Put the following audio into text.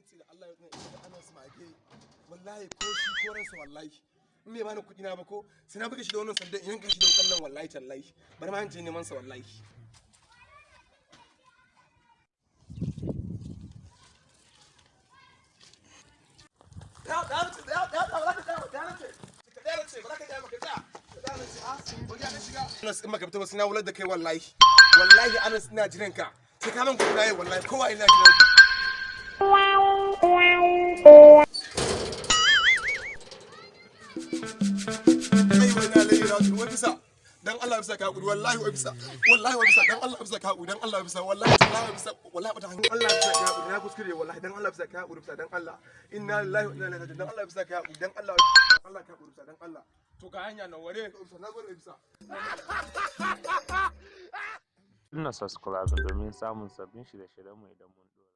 Rantsi da Allah ya da Anas mage, wallahi ko shi ko ransa, wallahi in bai bani kuɗi na ba, ko sai na buga shi da wannan sandan in yanka shi da wukan nan. Wallahi tallahi, bari ma in je neman sa wallahi. Anas, in baka fito ba sai na wular da kai. Wallahi wallahi Anas, ina jiran ka, sai ka man kuɗi na yau. Wallahi kowa ina jiran ka. Ai wai na lai raji'un. Wai bisa dan Allah bisa ka hakuri. Wallahi wai bisa, wallahi wai bisa, dan Allah bisa ka hakuri, dan Allah bisa, wallahi wallahi bisa, wallahi bata hanyar. Allah bisa ka hakuri, na kuskure wallahi. Dan Allah bisa ka hakuri, bisa dan Allah. Inna lillahi wa inna ilaihi raji'un. Dan Allah bisa ka hakuri, dan Allah, dan Allah ka hakuri, bisa dan Allah. To ga hanya na ware bisa, na gode bisa. Danna subscribe domin samun sabbin shirye-shiryenmu idan mun ɗora.